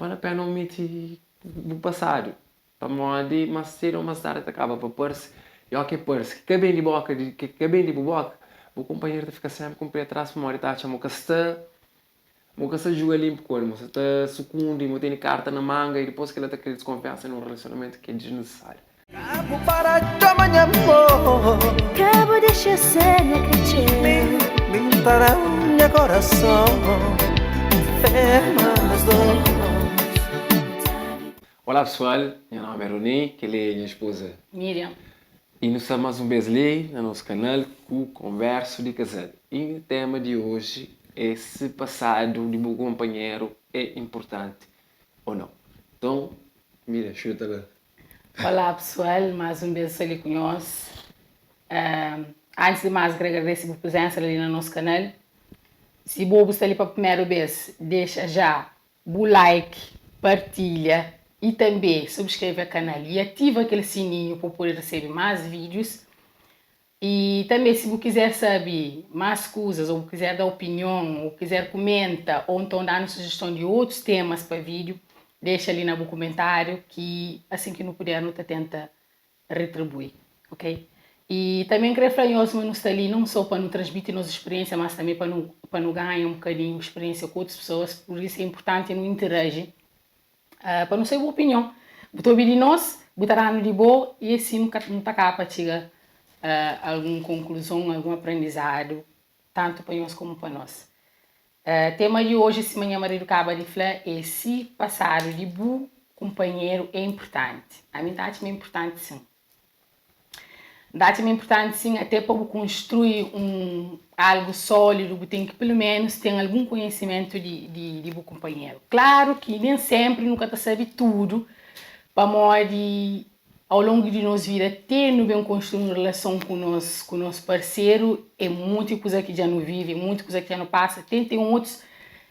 bale a pena omiti bu pasadu pamodi más sedu ô más tardi ta kaba pa parse i óki el parse ki ka ben di boka di ki ka ben di bu boka bu kunpanheru ta fika sénpri ku un pé atrás pamodi el ta atxa ma bu ka sta ma bu ka sta juga linpu ku el ma bu sta ta sukundi ma bu tene karta na manga i dipôs kel-la ta kria diskonfiansa na un relasionamentu ki é disnisisáriu. Ka bu para txoma nha amor. Ka bu dexa sena kretxeu. Mi, mi N ta da-u nha korason. Fé ma nos dos. Olá pessoal, nha nome é Rony, kel-li é nha esposa Miriam. E nu sta más un bês li na nos kanal ku Konversu di Kazal. E tema di oji é se pasadu di bu konpanheru é inportanti ô nau. Nton, Miriam, xuta la. Olá pessoal, más un bês sta li ku nhos. Antis di más, kre agradese bu prezensa li na nos kanal. Si bo bu sta li pa primeru bês, dexa já bu like, partilha i tanbê subskreve kanal i ativa kel sininhu pa bu pode resebe más vídius. I tanbê si bu kizer sabe más kuzas ô bu kizer da opinion ô kizer kumenta ô nton da-nu sujeston di otus temas pa vídiu, dexa li na bu kumentáriu ki asin ki nu puder nu ta tenta retribui, ok? I tanbê N krê fla nhos ma nu sta li non sô pa nu transmiti nos spiriénsia mas tanbê pa nu pa nu ganha un bokadinhu spiriénsia ku otus pesoas, pur isu é inpurtanti nu interaji Pa nu sabe bu opinion. Bu ta obi di nos, bu ta da-nu di bo i asi nu ta kaba pa txiga algun konkluzon, algun aprendizadu, tantu pa nhos komu pa nos. Tema di oji, sima nha maridu kaba di fla, é si pasadu di bu kunpanheru é inpurtanti. Ami N ta atxa ma é inpurtanti sin. N ta atxa ma é inpurtanti sin, até pa bu konstrui un algu sólidu, bu ten ki pelu ménus ten algun konhisimentu di bu kunpanheru. Klaru ki nen sénpri nu ka ta sabe tudu, pamodi au longu di nos vida te nu ben konstrui un relason ku nos ku nos parseru, é monti kuza ki dja nu vive, monti kuza ki dja nu pasa, ten ten otus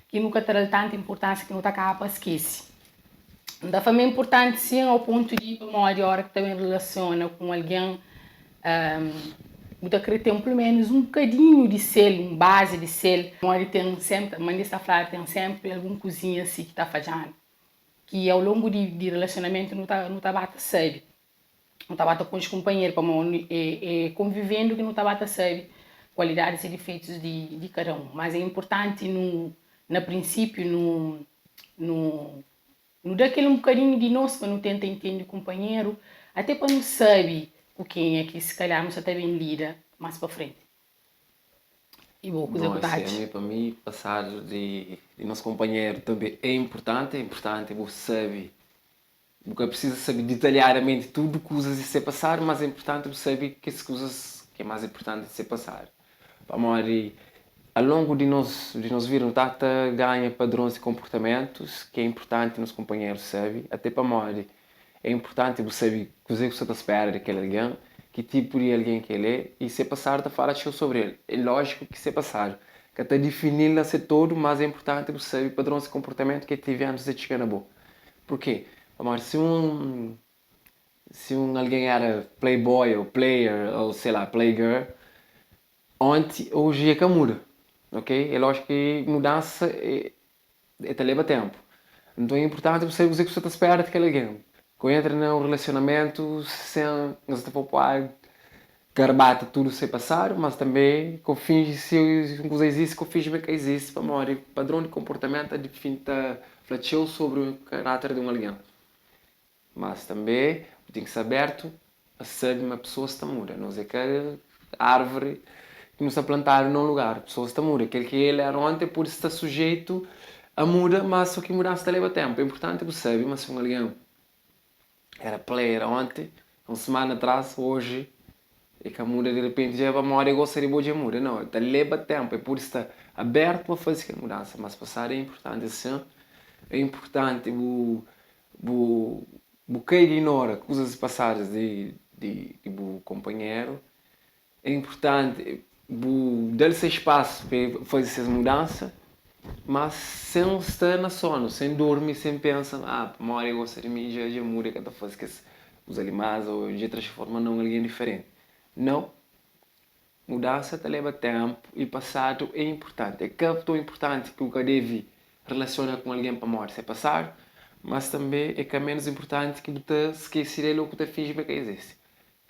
ki nu ka ta da-l tantu inpurtánsia ki nu ta kaba pa skese. N ta fla ma é inpurtanti sin ao pontu di pamodi óra ki ta ben relasiona ku un algen bu ta krê ten pelu ménus un bokadinhu di sel, un bazi di sel. Pamodi ten sénpri, mandi sta fladu, ten sénpri algun kuzinha si ki ta fadja-nu, ki au longu di relasionamentu nu ta nu ta ba ta sabe, nu ta ba ta konxe kunpanheru pamodi é konvivendu ki nu ta ba ta sabe kualidadis i difeitus di kada un. Mas é inpurtanti nu na prinsípiu nu Nu nu da kel un bokadinhu di nos pa nu tenta intende kunpanheru, até pa nu sabe ku kenha ki si kalhar nu sa ta ben lida más pa frenti. I bo, kuzê Bom, ku ta assim, atxa? ami, pa mi, pasadu di di nos kunpanheru tanbe é inpurtanti. É inpurtanti bu sabe, bu ka precisa sabe ditalhadamenti tudu kuzas di se pasadu, mas é inpurtanti bu sabe kes kuzas ki é más inpurtanti di se pasadu. Pamodi a longu di nos di nos vida nu ta ta ganha padrons di konportamentus ki é inpurtanti nos kunpanherus sabe, ate pamodi é inpurtanti bu sabe kuzê ku sta ta spera di kel algen, ki tipu di algen ki el é i se pasadu ta fala txeu sobri el. É lójiku ki se pasadu ka ta difini-l na se todo, mas é inpurtanti bu sabe padrons di konportamentu ki el tevi antis di el txiga na bo. Purkê? Pamodi si un Si un algen éra playboy ô player ô sei lá playgirl onti oji e ka muda ok é lójiku ki mudansa e ta leba ténpu nton é inpurtanti bu sabe kuzê ki bu sta ta spera di kel algen ka bu entra na un rilasionamentu sen nhos ta poi garbata tudu se pasadu mas tanbe ka bu finji si un kuza izisti ka bu finji ma ka izisti pamodi padron di konportamentu ta difini ta fla txeu sobri karáter di un algen. Mas tanbe bu ten ki sta abertu pa sabe ma pesoas ta muda. Nos é ka árvori ki nu sta plantadu na un lugar. Pesoas ta muda. Kel ki el éra onti el pode sta sujeitu a muda, má sô ki mudansa ta leba ténpu. É inpurtanti bu sabe ma si un algen éra player onti, un simana atras, oji el ka muda di repenti dja pamodi el gosta di bo dja el muda. Nau, el ta leba ténpu. El pode sta abertu pa faze kel mudansa, mas pasadu é inpurtanti. Asin, é inpurtanti bu Bu bu ka ignora kuzas pasadus di di di bu konpanheru. É inpurtanti bu da-l se spasu pa el faze ses mudansa, mas sen sta na sonu, sen durmi, sen pensa ma ah pamodi el gosta di mi dja dja muda, el ka ta faze kes kuza li más ô dja transforma na un algen diferenti. Nau, Mudansa ta leba ténpu i pasadu é inpurtanti. É ka tão inpurtanti ki bu ka debe relasiona ku un algen pamodi se pasadu, Mas tanbe é ka ménus inpurtanti ki bu ta skese del ô ku ta finji ma el ka izisti.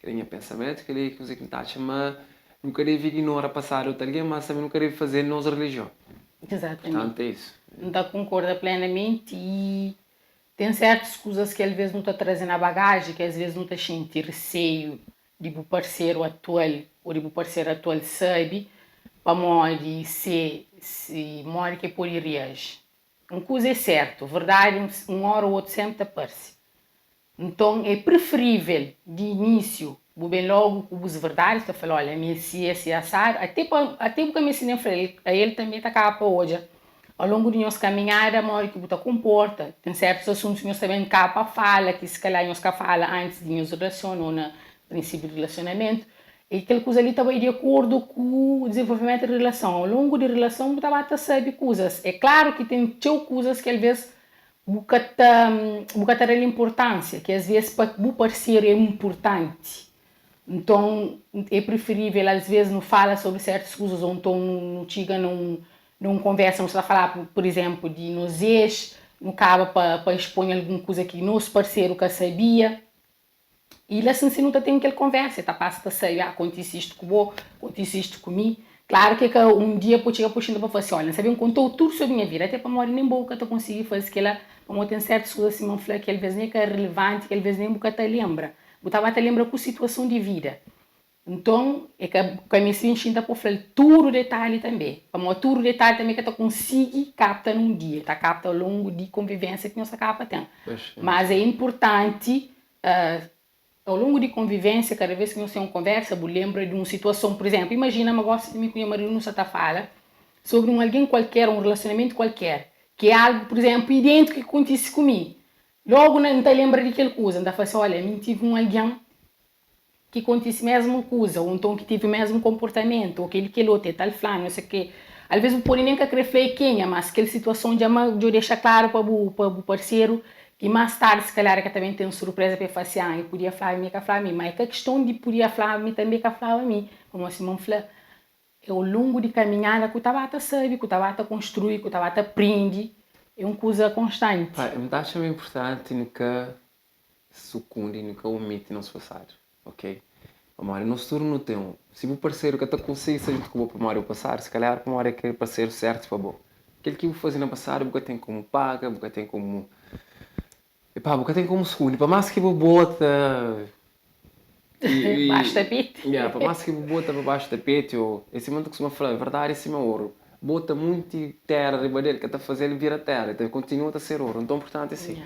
Kel-li é nha pensamentu, kel-li é kuze ki N ta atxa ma nu ka debe ignora pasadu di otu algen, mas tanbe nu ka debe faze nos relijion. Exatamente. Purtantu é isu. N ta konkorda plenamenti i ten sértus kuzas ki alvês nu ta traze na bagaji ki asvês nu ta xinti riseiu di bu parseru atual ô di bu parsera atual sabe pamodi se si modi ki el pode reaji. Un kuza é sértu, verdadi un óra ô otu sénpri ta parse. Nton, é preferível di inísiu bu ben lógu ku bus verdadis, ta fla, Olha, mi é si, é si, asadu. Até pa, até bu ka meste nen fla-l, ael tanbê ta kaba pa odja au longu di nhos kaminhada modi ki bu ta konporta. Ten sértus asuntus ki nhos ta ben kaba pa fala ki si kalhar nhos ka fala antis di nhos relasiona ô na prinsípiu di relasionamentu. I kel kuza li ta bai di akordu ku dizenvolvimentu di relason. Au longu di relason bu ta ba ta sabe kuzas. É klaru ki ten txeu kuzas ki alvês bu ka ta bu ka ta da-l inpurtánsia, ki asvês pa bu parseru é inpurtanti. Nton, é preferível asvês nu fala sobri sértus kuzas ô nton nu txiga na un na un konversa nu sta ta fala pur izénplu di nos ex, nu kaba pa pa exponha algun kuza ki nos parseru ka sabia. I la sin si nu ta ten kel konversa, e ta pasa ta sabe, ah, kontise istu ku bo, kontise istu ku mi. Klaru ki é ka un dia pa bu txiga pa bu xinta pa fla si, olha, N sabe, N konta-u tudu sobri nha vida, ate pamodi nen bo bu ka ta konsigi faze kila, pamodi ten sértus kuza sima N fla ki alvês nen é ka relevanti, ki alvês nen bu ka ta lenbra. Bu ta ba ta lenbra ku situason di vida. Nton, é ka ka meste ben xinta pa bu fla-l tudu detalhi tanbê, pamodi tudu detalhi tanbê ka ta konsigi kapta na un dia, el ta kapta au longu di konvivénsia ki nhos ta kaba pa ten. Mas é inpurtanti, au longu di konvivénsia, kada vez ki nhos ten un konvérsa, bu lenbra di un situason. Pur izénplu, imajina ma gósi mi ku nha maridu nu sta ta fala sobri un algen kualker, un relasionamentu kualker, ki é algu, pur izénplu, idêntiku ki kontise ku mi. Lógu N ta lenbra di kel kuza, N ta fla si, Olha, mi N tive un algen ki kontise mesmu kuza, ô nton ki tevi mesmu konportamentu, ô kel i kel otu, e tal flanu, e seke. Alvês bu pode nen ka kre fla e kenha, mas kel situason dja ma dja dexa klaru pa bu pa bu parseru ki más tardi si kalhar e ka ta ben ten surpreza pa e fla si, ah, e podia flaba mi, e ka flaba mi. Ma e ka kiston di podia flaba mi tanbe e ka flaba mi, pamodi sima N fla, é au longu di kaminhada ku ta ba ta sabe, ku ta ba ta konstrui, ku ta ba ta prende, é un kuza konstanti. Pa, N ta atxa ma é inpurtanti nu ka sukundi, nu ka omiti nos pasadu, ok? Pamodi nos tudu nu ten un. Si bu parseru ka ta konsigi sta djuntu ku bo pamodi bu pasadu, si kalhar pamodi é kel parseru sértu pa bo. Kel ki bu faze na pasadu bu ka ten komu paga, bu ka ten komu, epá, bu ka ten komu sukundi. Pa más ki bu bota Baxu tapeti. Ya, pa más ki bu bota pa baxu tapeti ô, é sima nu ta kustuma fla, verdadi é sima oru. Bota munti téra riba del ka ta faze-l bira téra, el ta kontinua ta ser oru. Nton, purtantu é si,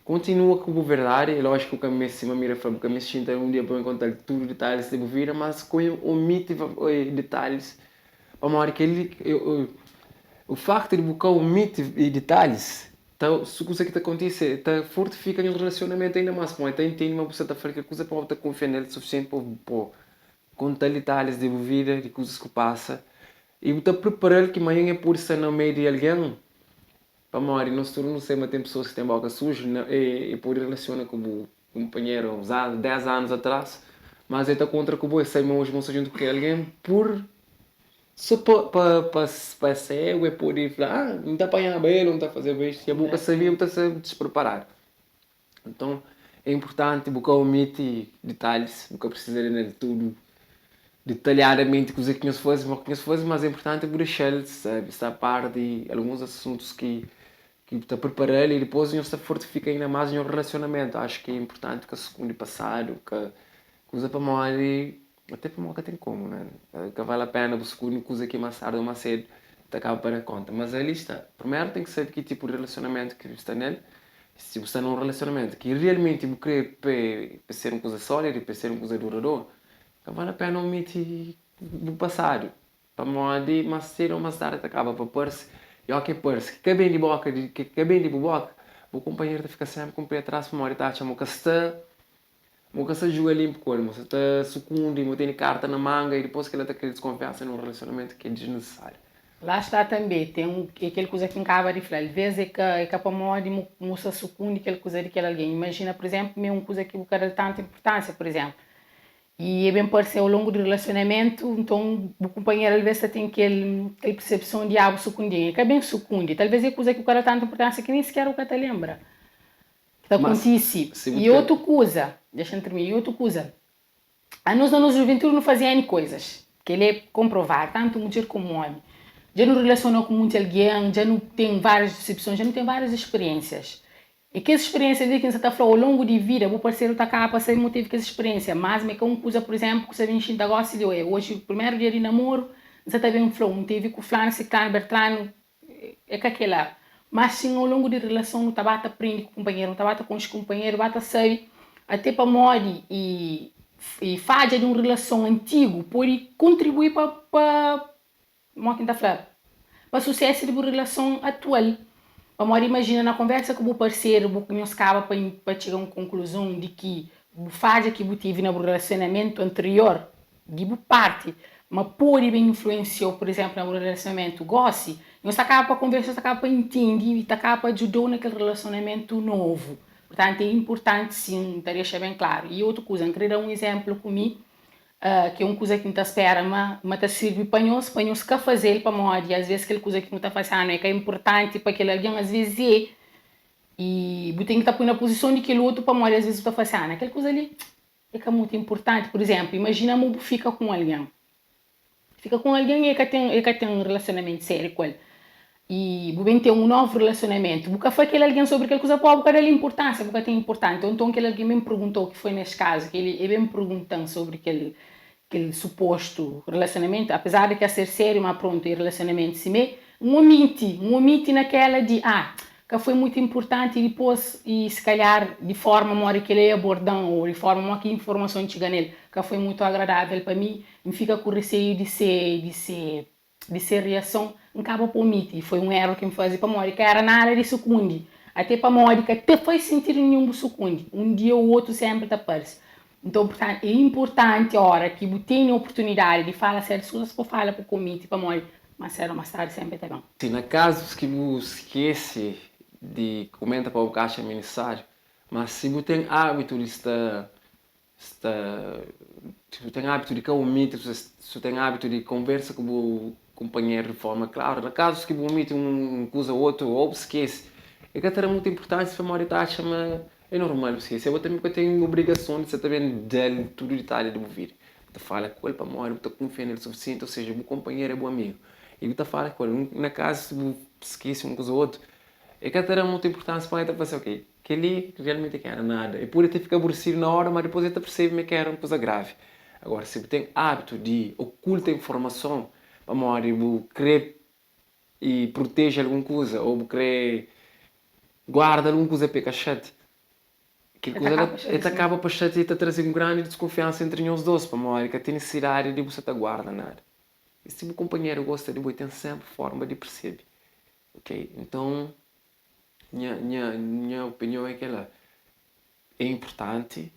kontinua ku bu verdadi. É lójiku ki bu ka meste, sima Mira fla, bu ka meste xinta un dia pa ben konta-l tudu ditalhis di bu vida, mas ka omiti ditalhis pamodi kel-li, o faktu di bu ka omiti ditalhis Ta, su kuza ki ta kontise, ta fortifika nhos relasionamentu ainda más, pamodi el ta intende ma bu sta ta fla kel kuza pamodi bu ta kunfia nel sufisienti pa bu pô konta-l ditalhis di bu vida, di kuzas ku pasa, i bu ta pripara-l ki manhan el pode sta na meiu di algen, pamodi nos tudu nu sabe ma ten pesoas ki ten boka suju, el pode relasiona ku bu kunpanheru uns anu, 10 anus atras, mas el ta kontra ku bo, el sabe ma oji bu sta djuntu ku kel algen pur So pa pa pa pa cego é pode fla ah N ta panhaba el ou N ta fazeba isto si abo ka sabia bu ta ser despreparado. Nton é importante bu ka omiti detalhes, bu ka precisa de nel tudo detalhadamente kuze ki nhos faze, mo ki nhos faze, mas é importante bu dexal sabe, sta a par de alguns assuntos ki ki bu ta preparal e dipos nhos ta fortifica ainda mas nhos relacionamento. Acho ki é importante ka sukundi passado, ka kuza pamodi Até pamodi ka ten komu, né? Ka vale a pena bu sukundi kuza ki más tardi ô más sedu ta kaba pa da konta. Mas ali sta, primeru ten ki sabe ki tipu di relasionamentu ki bu sta nel. Si bu sta na un relasionamentu ki realmenti bu kre pa ser un kuza sólidu, pa ser un kuza duradoru, ka vale a pena omiti bu pasadu. Pamodi más sedu ô más tardi ta kaba pa parse. I óki e parse, ki ka ben di boka di, ki ka ben di bu boka, bu kunpanheru ta fika sénpri ku un pé atrás pamodi ta atxa ma bu ka sta Mo ka sta juga limpu ku el, mo sa ta sukundi, mo tene karta na manga i dipos kila ta kria diskonfiansa na un relasionamentu ki é disnisisáriu. Lá sta tanbe, ten un, é kel kuza ki N kaba di fla, alvês é ka, é ka pamodi mo, mo sta sukundi kel kuza di kel algen. Imajina, pur izénplu, mi é un kuza ki bu ka da-l tantu inpurtánsia, pur izénplu, i e ben parse au longu di relasionamentu, nton bu kunpanheru alvês ta ten kel, kel persepson di, ah, bu sukundi-m. É ka ben sukundi, talvês é kuza ki bu ka da tantu inpurtánsia ki nen sikér bu ka ta lenbra. Ta Mas kontise. si bu I ten. otu kuza, dexa-m tirmina, i otu kuza, anos na nos juventudi nu faze N koizas, kel-li é konprovadu, tantu mudjer komu omi. Dja nu rilasona ku munti algen, dja nu ten várias disepson, dja nu ten várias spiriénsias. I kes spiriénsia li ki N sa ta fla-u, au longu di vida, bu parseru ta kaba pa sabe ma bu tevi kes spiriénsia. Más ma é ka un kuza, pur izénplu, ku sa ben xinta gósi li, oé, oji primeru dia di namoru, N sa ta ben fla-u, N tevi ku flanu, siklanu, bertranu, É ka kela. Mas sin au longu di relason nu ta ba ta prende ku kunpanheru, nu ta ba ta konxe kunpanheru, ba ta sabe ate pamodi i i fadja di un relason antigu pode kontribui pa pa mo ki N ta fla pa susesu di bu relason atual. Pamodi imajina na konversa ku bu parseru bu nhos kaba pa pa txiga un konkluzon di ki bu fadja ki bu tive na bu relasionamentu anterior di bu parti ma pode ben influensia-u, pur izénplu, na bu relasionamentu gósi, nhos ta kaba pa konversa, nhos ta kaba pa intende i ta kaba pa djuda-u na kel relasionamentu novu. Purtantu, é inpurtanti sin, N ta dexa ben klaru. I otu kuza, N krê da un izénplu ku mi, ki é un kuza ki N ta spera ma ma ta sirbi pa nhos, pa nhos ka faze-l, pamodi asvês kel kuza ki nu ta fase, ah, no é ka inpurtanti pa kel algen, asvês é. I bu ten ki ta poi na puzison di kel otu, pamodi asvês bu ta fase, ah, na kel kuza li, É ka mutu inpurtanti. Pur izénplu, imajina ma bu fika ku un algen. Fika ku un algen i el ka ten, el ka ten un relasionamentu sériu ku el. I bu ben ten un novu relasionamentu. Bu ka fla kel algen sobri kel kuza pamodi bu ka da-l inpurtánsia, bu ka ten inpurtanti. Ô nton kel algen ben pergunta-u, ki foi nes kazu, kel el ben pergunta-m sobri kel kel supostu relasionamentu, apezar di ka ser sériu, má prontu, é relasionamentu simé. N omiti, N omiti na kela di, ah, ka foi mutu inpurtanti i dipôs, i si kalhar di forma modi ki el é aborda-m ô di forma modi ki informason txiga nel ka foi mutu agradável pa mi, N fika ku reseiu di se, di se, di se riason, N kaba pa omiti. I foi un éru ki N faze pamodi ka éra nada di sukundi, ate pamodi ka ta faz sintidu ninhun bu sukundi, un dia ô otu sénpri ta parse. Nton, purtantu, é inpurtanti óra ki bu tene oportunidadi di fala sértus kuzas pa bu fala pa bu ka omiti pamodi más sédu ô más tardi sénpri ta ben. Si na kazus ki bu skese di kumenta pa bu ka atxa ma é nisisáriu, má si bu ten ábitu di sta sta si bu ten ábitu di ka omiti, si bu ten ábitu di konversa ku bu kunpanheru di forma klaru, na kazus ki bu omiti un kuza ô otu ô bu skese, é ka ta da mutu inpurtánsia pamodi el ta atxa ma É normal bu skese, abo tanbe bu ka ten obrigason di sa ta ben da-l tudu ditalhi di bu vida. Bu ta fala ku el pamodi bu ta kunfia nel sufisienti, ô seja, bu konpanheru é bu amigu i bu ta fala ku el. Na kazu si bu skese un kuza ô otu, el ka ta da mutu inpurtánsia pamodi el ta fla si, ok, kel-li rialmenti ka éra nada. El pode ti fika aburesidu na óra, má dipôs el ta persebe ma ka éra un kuza gravi. Agora, si bu ten ábitu di okulta informason pamodi bu krê i proteje algun kuza ô bu krê guarda algun kuza pa e ka xati, kel kuza la el ta kaba pa xati i ta traze un grandi diskunfiansa entri nhos dôs pamodi ka ten nisisidadi di bu sa ta guarda nada. I si bu kunpanheru gosta di bo, el ten sénpri forma di persebe. Ok, nton nha nha nha opinion é kel-la, é inpurtanti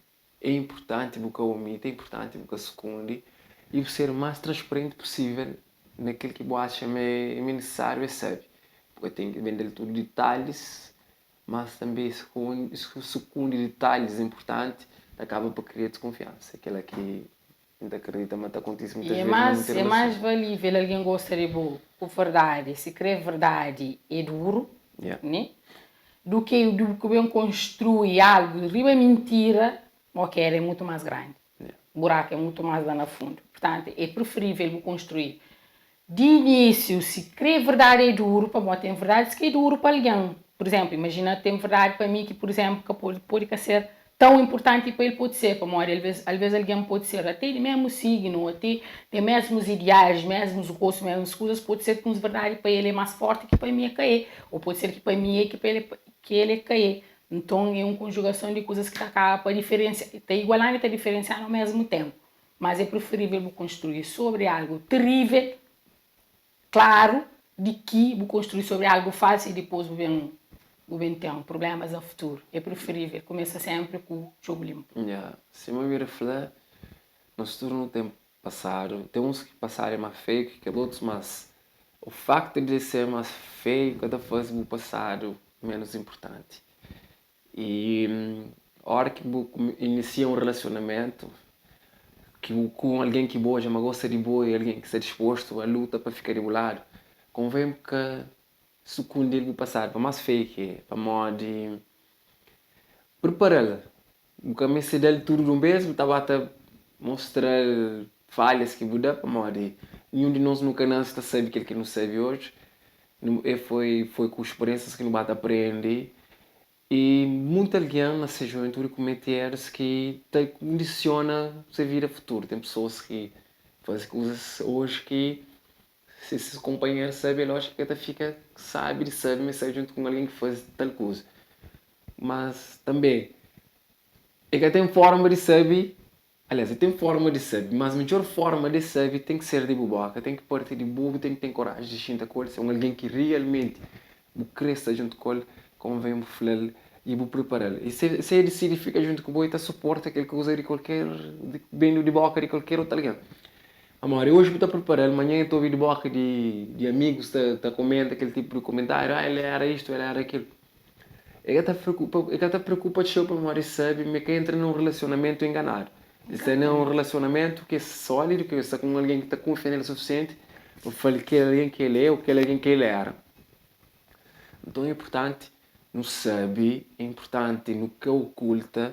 É inpurtanti bu ka omiti, é inpurtanti bu ka sukundi i bu ser más transparenti pusível na kel ki bu atxa ma é nisisáriu é sabe. Bu ka ten ki bende-l tudu ditalhis, mas tanbê sukundi ditalhis inpurtanti ta kaba pa kria diskunfiansa. É kel-la ki N ta kridita ma ta kontise muitas I é vezes na más, muita é más relason. valível algen gosta di bo ku verdadi, si krê verdadi é duru, Yeah. né? Du ki du ki ben konstrui algu riba mintira, bo keda é mutu más grandi, Yeah. buraku é mutu más la na fundu. Purtantu, é preferível bu konstrui di inísiu, si krê verdadi é duru, pamodi ten verdadis ki é duru pa algen. Pur izénplu, imajina ten verdadi pa mi ki, pur izénplu, ka pode pode ka ser tãu inpurtanti pa el pode ser, pamodi alvês alvês algen pode ser até di mésmu signu, até ten mésmus ideais, mésmus gostu, mésmus kuzas, pode ser ki uns verdadi pa el é más fórti ki pa mi é ka é, ô pode ser ki pa mi é ki pa el é ki el é ka é. Nton, é un konjugason di kuzas ki ta kaba pa diferensia, ta iguala-nu i ta diferensia-nu au mésmu ténpu. Mas é preferível bu konstrui sobri algu terível, klaru, di ki bu konstrui sobri algu falsu i dipôs bu ben bu ben ten prublémas na futuru. É preferível kumesa sénpri ku jogu linpu. Nha, sima Mira fla, nos tudu nu ten pasadu. Ten uns ki pasadu é más feiu ki kel otus, mas o faktu di ser más feiu ka ta faze bu pasadu ménus inpurtanti. I óra ki bu inisia un relasionamentu ki bu ku un algen ki bu odja ma gosta di bo i algen ki sta dispostu a luta pa fika di bu ladu, konven bu ka sukundi-l bu pasadu, pa más feiu ki é, pamodi. Prepara-l. Bu ka meste da-l tudu di un bês, bu ta ba ta mostra-l falhas ki bu da, pamodi ninhun di nos nu ka nase ta sabe kel ki nu sabe oji. Nu e foi foi ku spiriénsias ki nu ba ta prende i monti algen na se juventudi kumete érus ki ta kondisiona se vida futuru. Ten pesoas ki faze kuzas oji ki Si ses kunpanheru sabe, é lójiku ki el ta fika sábi di sabe ma el sta djuntu ku un algen ki faze tal kuza. Mas tanbê, el ka ten fórma di sabe, aliás, el ten fórma di sabe, mas midjór fórma di sabe ten ki ser di bu bóka, ten ki parti di bo, bu ten ki ten koraji di xinta ku el. Si é un algen ki rialmenti bu krê sta djuntu ku el, konven bu fla-l i bu pripara-l. I si el disidi fika djuntu ku bo, el ta suporta kel kuza di kualker, bendu di bóka di kualker otu algen. Pamodi oji bu ta pripara-l, manhan el ta obi di boka di amigus ta komenta kel tipu di komentáriu, ah el éra istu, el éra akilu. El ka ta preokupa, el ka ta preokupa txeu pamodi el sabe ma el ka entra na un relasionamentu enganadu. El sta na un relasionamentu ki é sólidu, ki el sta ku un algen ki ta kunfia na el sufisienti pa fla-l kel algen ki el é ô kel algen ki el éra. Nton é inpurtanti nu sabe, é inpurtanti nu ka okulta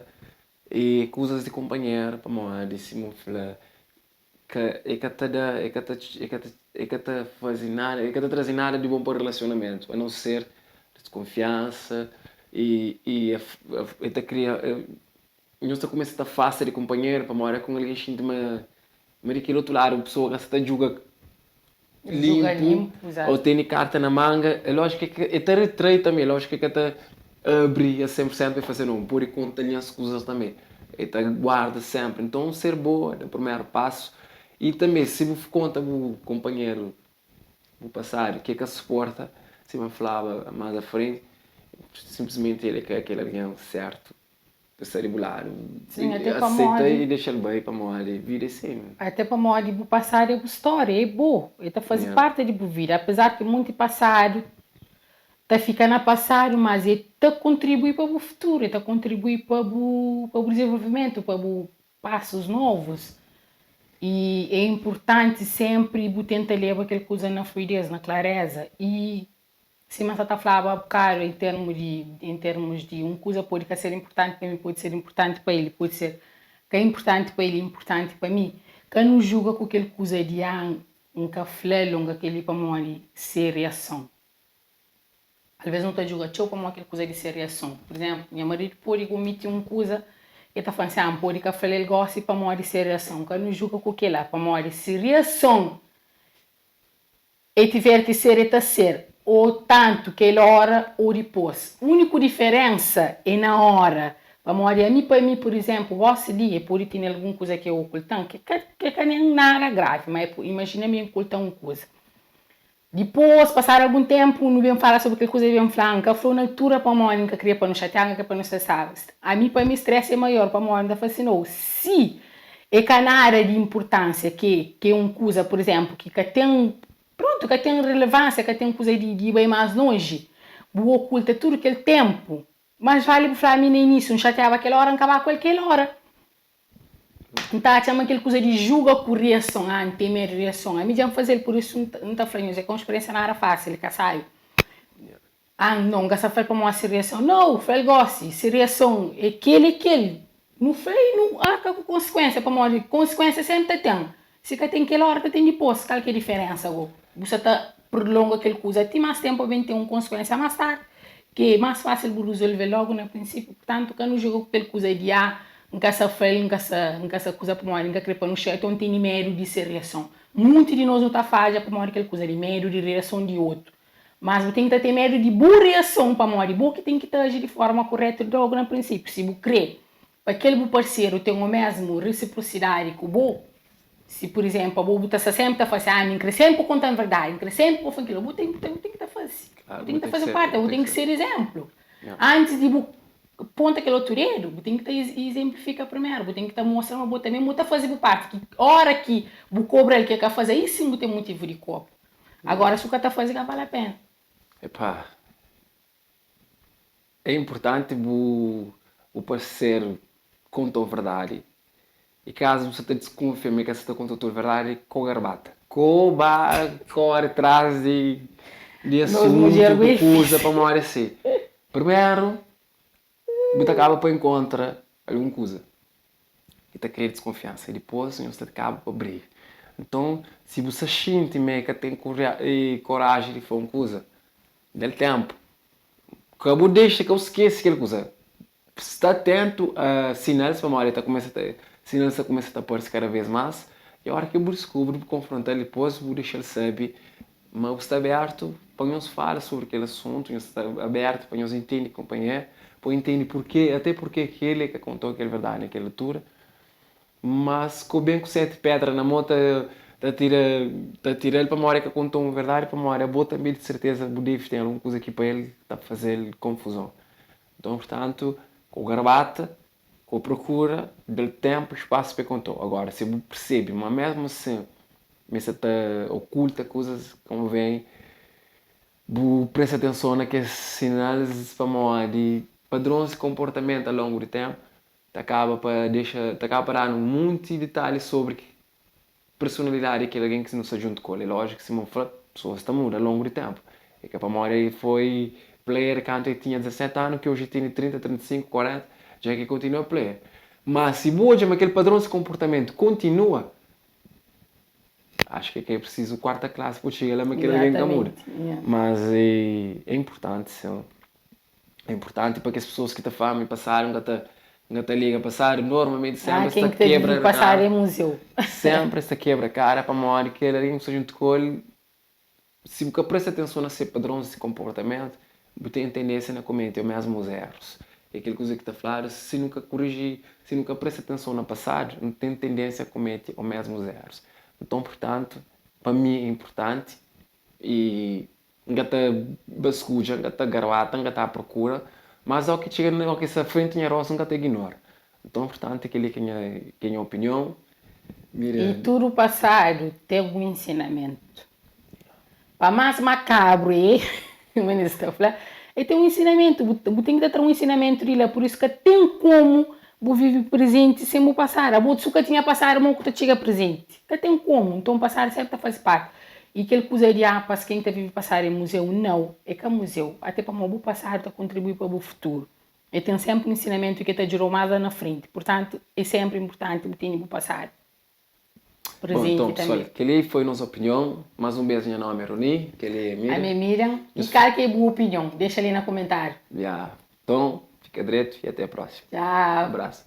E kuzas di kunpanheru pamodi sima N fla ka e ka ta da e ka ta e ka ta e ka ta faze nada e ka ta traze nada di bon pa relasionamentu a nau ser diskunfiansa i i e ta kria nhos ta kumesa ta afasta di kunpanheru pamodi é ku un algen xinti ma ma di kel otu ladu un pesoa ka sa ta djuga limpu ô tene karta na manga, é lójiku ki el ta retrai tanbê, é lójiku ki el ka ta abri a 100% pa el fla se no, N pode konta nhas kuzas tanbê. El ta guarda sénpri. Nton, ser boa na primeru pasu i tanbê si bu konta bu kunpanheru bu pasadu ki el ka suporta, sima N flaba más a frenti, sinplismenti el é ka kel algen sértu. Ta sta di bu ladu. Sim, até Aceita pamodi. e deixa-l bai pamodi vida é si. Até pamodi bu pasadu é bu stória, é bo, el ta faze Yeah. parti di bu vida. Apezar ki monti pasadu ta fika na pasadu, mas el ta kontribui pa bu futuru, el ta kontribui pa bu pa bu dizenvolvimentu, pa bu pasus novus. I é inpurtanti senpri bu tenta leba kel kuza na fluidez, na klareza i Sima N sa ta flaba bokadu en termu di, en termus di un kuza pode ka ser inpurtanti pa mi, pode ser inpurtanti pa el, pode ser ka inpurtanti pa el, inpurtanti pa mi. Ka nu juga ku kel kuza di ah N ka fla-l ô N ka kel-li pamodi se riason. Alvês nu ta juga txeu pamodi kel kuza di se riason. Pur izénplu, nha maridu pode omiti un kuza, el ta fla-m si ah N pode ka fla-l el gósi pamodi se riason. Ka nu juga ku kel-la pamodi se riason E tiver ki ser e ta ser, o tantu kel ora o dipôs. Úniku diferénsa é na ora. Pamodi ami pa mi, pur izénplu, gósi li e pode tene algun kuza ki e okulta-m, ki ka ki ka nen nada gravi, má e imajina mi e okulta-m un kuza. Dipôs, pasadu algun ténpu, nu ben fala sobri kel kuza, e ben fla, N ka fla-u na altura pamodi N ka kria pa nu xatiaba, N ka kria pa nu stresaba. Ami pa mi stresi é maior pamodi N ta fla si, nau, si É ka nada di inpurtánsia ke ke un kuza, pur izénplu, ki ka ten, prontu, ka ten relevánsia, ka ten kuza di di bai más lonji. Bu okulta tudu kel ténpu. Más vali bu fla, Ami na inísiu N xatiaba kel óra, N kaba ku el kel óra. N ta atxa ma kel kuza di juga ku riason, ah, N ten medu di riason, ami dja N faze-l, pur isu N ta fla nhos, é ka un spiriénsia nada fásil, ka sábi. Ah no, N ka sa fla-l pamodi se reason. No, fla-l gosi, se reason é kel é kel. Nu fla i nu arka ku konsikuensia pamodi konsikuensia senpri ta ten. Si ka ten kel ora ta ten dipôs. Kal ki é diferensa go? Bu sa ta prolonga kel kuza ti más tenpu pa ben ten un konsikuensia más tardi ki é más fásil bu rezolve logu na prinsipiu. Purtantu ka nu juga ku kel kuza di ah N ka sa fla-l, N ka sa N ka sa kuza pamodi N ka kre pa nu xatia ô N tene medu di se reason. Munti di nos nu ta fadja pamodi kel kuza di medu di reason di otu. Mas bu ten ki ta ten medu di bu reason pamodi bo ki ten ki ta aji di forma kuretu logu na prinsipiu. Si bu kre pa kel bu parseru ten omesmu risiprosidadi ku bo, si pur izenplu abo bu ta sta senpri ta fla si, ah mi N kre senpri pa konta-m verdadi, N kre senpri pa fla kila, bu ten bu ten ki ta fasi, bu ten ki ta faze parti, bu ten ki ser izenplu. Antis di bu ponta kel otu dedu, bu ten ki ta izenplifika primeru, bu ten ki ta mostra ma bo tanbe bu ta faze bu parti, ki ora ki bu kobra-l ki el ka faze, ayi sin bu ten mutivu di kobra. Agora su ka ta faze ka vale a pena. Epá, é inpurtanti bu bu parseru konta-u verdadi i kazu bu sa ta diskunfia ma el ka sa ta konta-u tudu verdadi, ko garbata, ko ba kore tras di di Nos mudjer asuntu bu ku é kuza difísil. pamodi si, primeru. Bu ta kaba pa inkontra algun kuza ki ta kria diskonfiansa i dipôs nhos ta kaba pa briga. Nton, si bu sta xinti ma el ka ten koraji di fla un kuza, da-l ténpu. Ka bu dexa, ka bu skese kel kuza. Sta atentu a sinals pamodi el ta kumesa ta sinals ta kumesa ta parse kada vez más i ora ki bu diskubri bu konfronta-l dipôs bu dexa-l sabe ma bu sta abertu pa nhos fala sobri kel asuntu, nhos sta abertu pa nhos intende kunpanheru, pa intende purke ate purke ki el ka konta-u kel verdadi na kel altura. Mas ku ben ku 7 pedra na mo ta ta tira ta tira-l pamodi el ka konta-u un verdadi pamodi abo tanbe di serteza bu debe ten algun kuza ki pa el ta faze-l konfuzon. Nton, purtantu, ku garbata, ku prokura, da-l ténpu i spasu pa el konta-u. Agóra, si bu persebe ma mésmu asin ma el sa ta okulta kuzas, konvén bu presta atenson na kes sinal pamodi padrons di konportamentu a longu di ténpu ta kaba pa dexa, ta kaba pa da-nu munti ditalhi sobri personalidadi di kel algen ki nu sta djuntu ku el. É lójiku, sima N fla, pesoas ta muda longu di ténpu. É ka pamodi el foi player kantu el tinha 17 anu ki oji el tene 30, 35, 40, dja ki el kontinua player. Má si bu odja ma kel padron di konportamentu kontinua, axu ki é ka é prisizu kuarta klasi pa bu txiga la ma kel algen ka muda. Mas é inportanti, sin. É inportanti pa kes pesoas ki ta fla ma pasadu N ka ta N ka ta liga pasadu normalmenti Ah, senpri es ken ta ki ta vive kebra pasadu kara é muzeu. senpri es ta kebra kara pamodi kel algen ki sta djuntu ku el si bu ka presta atenson na se padrons di konportamentu bu ten tendénsia na komete omésmus erus é kel kuza ki ta fladu si nu ka kuriji si nu ka presta atenson na pasadu nu ten tendénsia komete omésmus erus nton purtantu pa mi é inportanti I N ka ta baskudja, N ka ta garbata, N ka ta prokura, mas óki txiga na óki sta frenti nha rostu N ka ta ignora. Nton, purtantu, kel-li ki é nha ki é nha opinion. Miriam. I tudu pasadu ten un ensinamentu. Pa más makabru é, manera es ta fla, el ten un ensinamentu. Bu bu ten ki ta tra un ensinamentu di la. Pur isu ka ten komu bu vive prezenti sen bu pasadu. Abo su ka tinha pasadu, mo ku ta txiga prezenti? Ka ten komu. Nton pasadu sénpri ta faze parti. I kel kuza di ah pas ken ta vive pasadu é muzeu. Nau, é ka muzeu. Ate pamodi bu pasadu ta kontribui pa bu futuru. E ten sénpri un ensinamentu ki ta djuda-u más la na frenti. Purtantu, é sénpri inpurtanti bu tene bu pasadu Bon, prezenti nton pesoal, tanbê. kel-li foi nos opinion. Más un bês, nha nómi é Rony, kel-li é Miriam. Ami é Miriam. I Nhos. kal ki é bu opinion? Dexa li na kumentáriu. Ya. Nton, fika dretu i até prósimu. Txau! Abrasu.